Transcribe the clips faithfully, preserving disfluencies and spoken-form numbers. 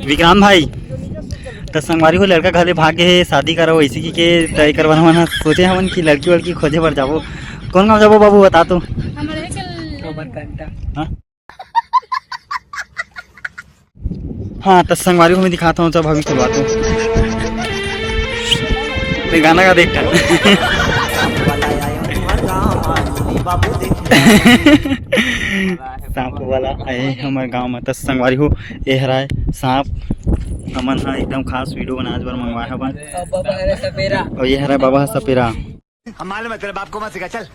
विक्रांत भाई, त संगवारी हो, लड़का घरे भाग गे हे, शादी करो ऐसे कहिके, त एकर बर हमन ह सोचे हवन कि लड़की वड़की खोजे बर जाबो। कौन गाँव जाबो बाबू, बता तो। हमर हे के ल- हाँ? हाँ, त संगवारी हो, मैं दिखाता हूँ, जब भाभी खुलवा दो। ये गाना का देख। सांप वाला आए हमर गांव में, त संगवारी हो, ए हराय सांप। हमन ह एकदम खास वीडियो बनाए बर मंगवाए हवन। और बाबा हरे सपेरा। और ये हराय बाबा ह सपेरा। हम मालूम है तेरे बाप को मत सिखा, चल।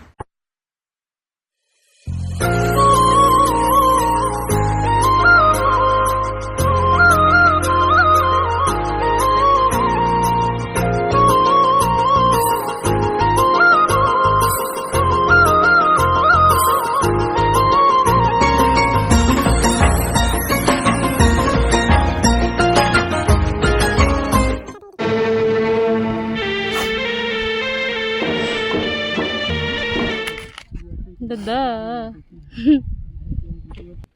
ददा।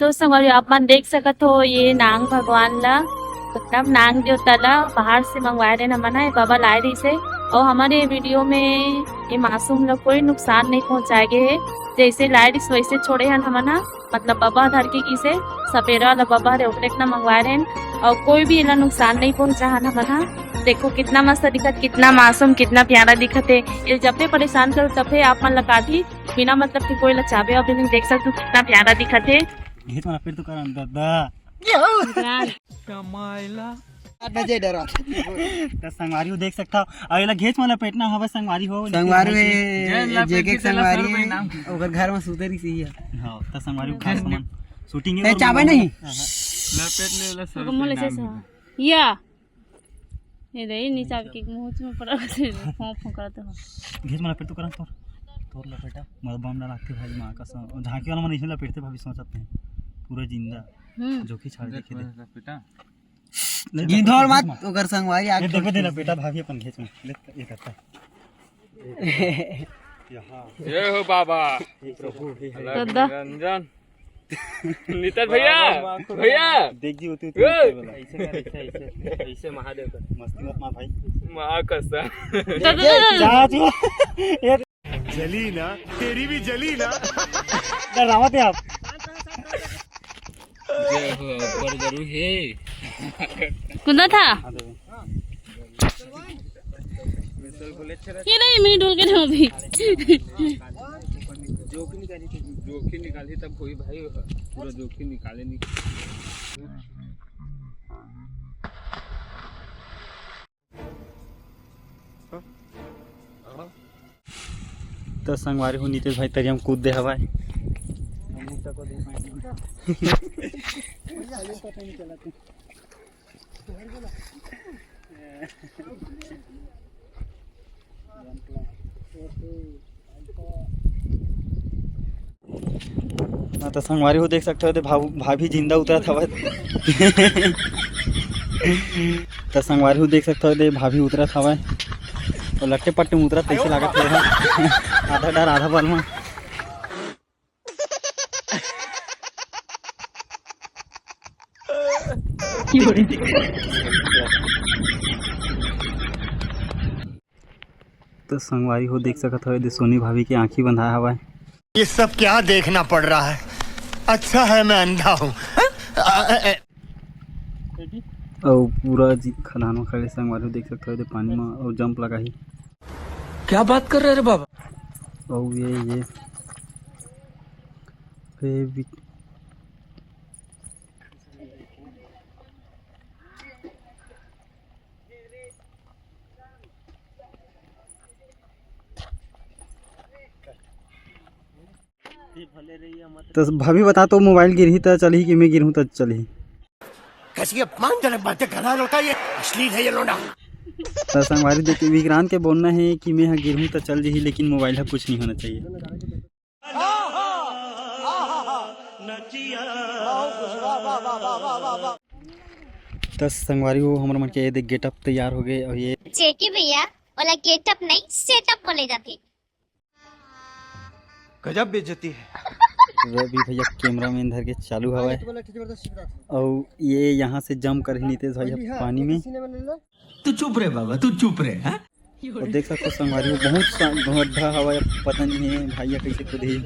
तो संगवारी, आप मन देख सकत हो, ये नांग भगवान ला, मतलब नांग देवता ला बाहर से मंगवाए रहे हमन ह, ये बाबा लाए रहिसे। और हमारे वीडियो में ये मासूम ला कोई नुकसान नहीं पहुंचाए गए है, जैसे लाए रहिस वैसे छोड़े हन हमन ह। मतलब बाबा धर के किसे सपेरा वाला बाबा हरे, ओकरे कना मंगवाए रहेन। और कोई भी एला नुकसान नहीं पहुंचा हन हमन ह। देखो कितना मस्त दिखत, कितना मासूम, कितना प्यारा दिखत है। ये जब भी परेशान करो तब भी आप मन ला काटी, बिना मतलब कि कोई ला चाबे वाबे नहीं। देख सकते हो कितना प्यारा दिखत है। घेच वाला पेट तो कर अंदर दा। कमाइला। अरे जे डरा। त संगवारी हो देख सकता हो, अब एला घेच वाला पेटना हवे संगवारी हो, लेकिन संगवारी भाई में जेके संगवारी है, ओकर घर में सुते रही सही है। हाँ, त संगवारी हो खास सामान शूटिंग है। चाबे नहीं। लपेट ले वाला सब मोले से या। ये दे नीचा के मुंह में पड़ा से फों फों करत हो। घेच वाला पेट तो करा तोर, तोर लपेटा। मत बम ना लागते भाई, माँ कसम। झांकी वाला मन इसमें लपेटते भाभी, सोचते हैं पूरा जिंदा। हम्म। जो कि छाड़ देखे दे। लपेटा। गिंधौर मत, ओकर संगवारी आके ये देखो दे लपेटा भाभी अपन घेच में। ले, ये करता। जय हो बाबा। हे प्रभु, हे हरि। दादा। निरंजन। नितन भैया, भैया। देख जी, उतू, उतू, ए! उतू। ऐसे कर, ऐसे, ऐसे, ऐसे महादेव कर। मस्ती मत मार भाई। माँ कसम। दादा, दादा। जा, जा। ये जली ना, तेरी भी जली ना। डरावत है आप। जय हो, अब्बर गुरु हे। कुंदा था? ये नहीं, मैं डोल के जाऊँ अभी। जोखी निकाली थी, जोखी निकाली तब कोई भाई पूरा जोखी निकाले नहीं। त संगवारी हो, नितेश भाई तरिया म कूद दे हवय। हाँ, त संगवारी हो देख सकत हव, एदे भाव-, भाभी जिंदा उतरत हवय। त संगवारी हो देख सकत हव, एदे भाभी उतरत हवय। अउ लट्टे पट्टे म उतरत तइसे लागत हवय। आधा डर, आधा बल म। त संगवारी हो देख सकत हव, एदे सोनी भाभी के आँखी बंधाय हवय। ये सब क्या देखना पड़ रहा है? अच्छा है मैं अंधा हूँ। अउ पूरा जी खदान म खड़े संगवारी हो देख सकत हव, एदे पानी म अउ जंप लगाही। क्या बात कर रहे रे बाबा? अउ ये, ये फेविक त भाभी बता तो, मोबाइल गिरही त चलही कि मैं गिरहूँ त चलही? कैसी अपमानजनक बातें कर रहा है लड़का, ये अश्लील है ये लोंडा। त संगवारी देख, विक्रांत के बोलना है कि मैं ह गिरहूँ त चल जही, लेकिन मोबाइल ह कुछ नहीं होना चाहिए। त संगवारी हो, हमर मन के ये देख getup तैयार हो गए। अउ ये जेके भैया, ओला getup नहीं, setup बोले जाथे। गजब बेइज्जती है। रवि भैया कैमरामैन धर के चालू हवय। अउ ये यहाँ से जंप करही नितेश भाई ह पानी में। तू चुप रे बाबा, तू चुप रे, हाँ? अउ देख सकथो संगवारी हो, बहुत सा गड्ढा हवय, पता नहीं हे भाई ह कैसे कूदही।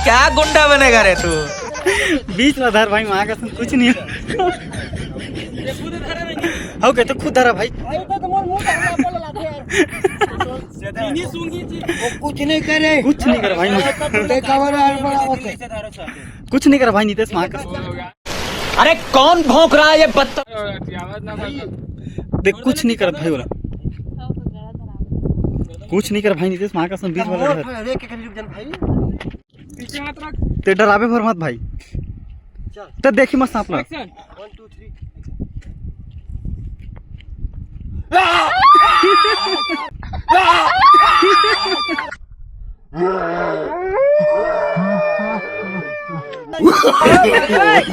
क्या गुंडा बनेगा रे तू? बीच ला धर भाई, माँ कसम कुछ नहीं। हो गए तो खुद धरा भाई। वो कुछ नहीं करे। कुछ नहीं कर भाई। कुछ नहीं कर भाई नितेश, माँ कसम। अरे कौन भौंक रहा है ये बत्तख? देख, कुछ नहीं कर भाई, बोला। कुछ नहीं कर भाई नितेश, माँ कसम, बीच में लड़। ते डरावे भर मत भाई। ते देखी मत सांप ला।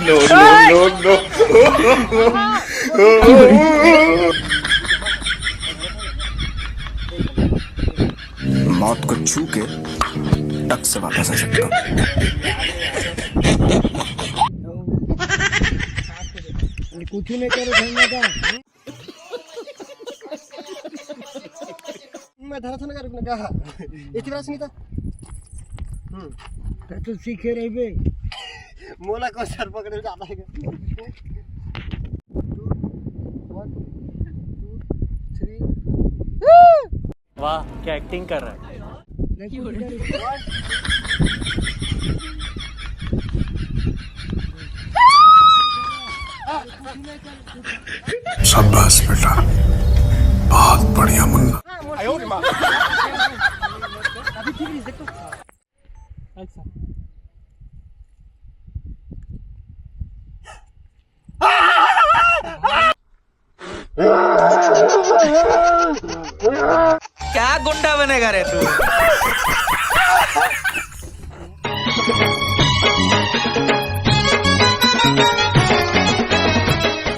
No, no, no, no। मौत को छू के टक से वापस आ सकता हूँ। कुछ नहीं करो, धन्यवाद। मैं धरा था ना, रुकने का। इतनी बार सुनी था। हम्म। तो तू सीखे रहिबे। मोला को सर पकड़े जाता है। Two, one, two, three। वाह, क्या एक्टिंग कर रहा है। शाबाश बेटा, बहुत बढ़िया मुन्ना। क्या गुंडा बनेगा रे तू?